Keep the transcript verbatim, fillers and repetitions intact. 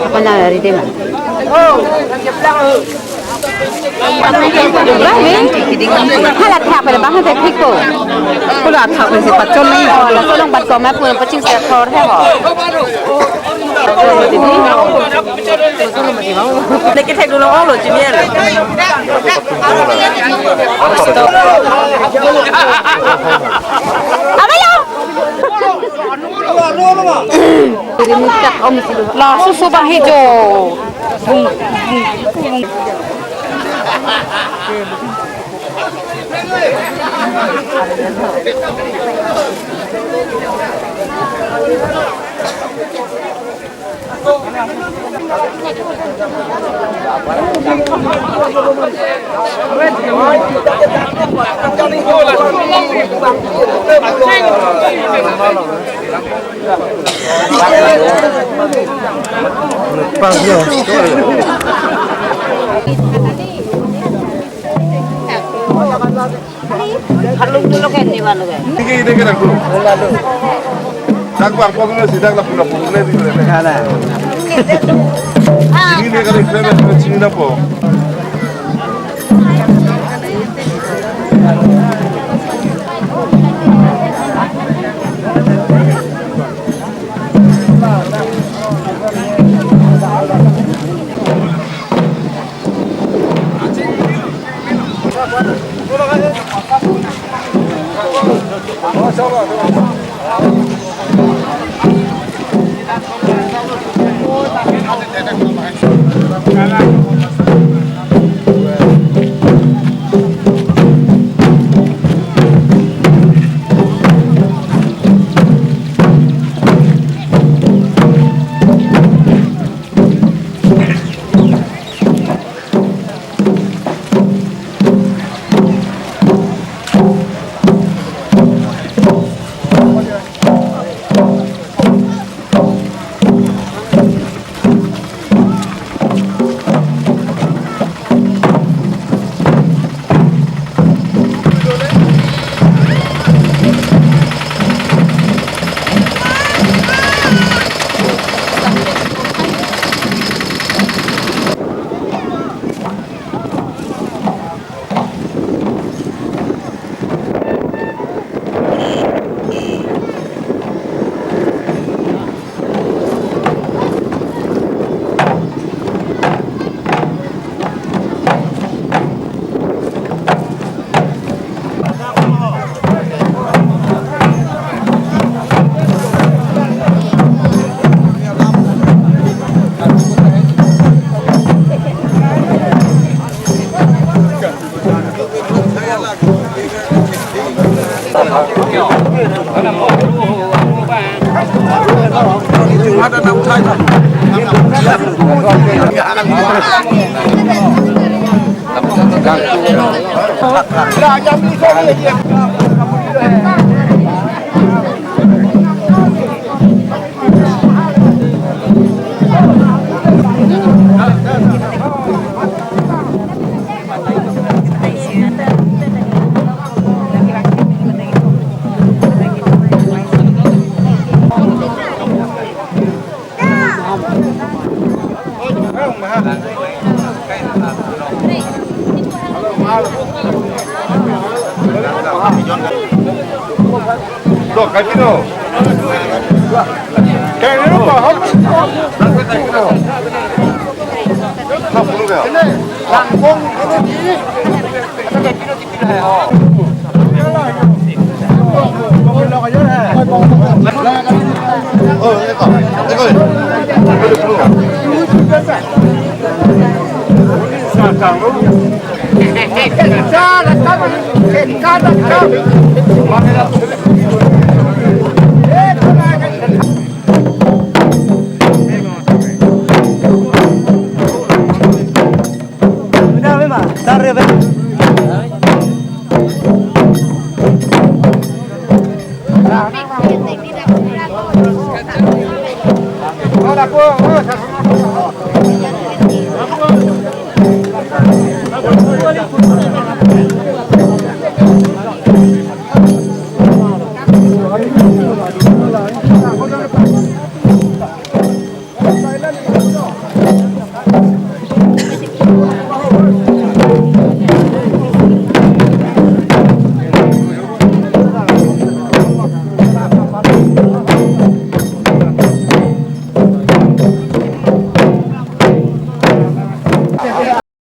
Mana hari dema? Hala thak pada bang thak thik ko. Kula thak pada si pachon nai. Oh, la solong bat ko ma pun paching se thor he ho. Lagi thak dulu, oh, lo, Jimmy, lo. Abalo. La susu bang hijau. Harlung tulok kan ni malu kan? Tinggi ini kan aku. Dak bang pokoknya sidak lah pula pokoknya di mana? Ada. Ini dia kali keren, keren sini apa?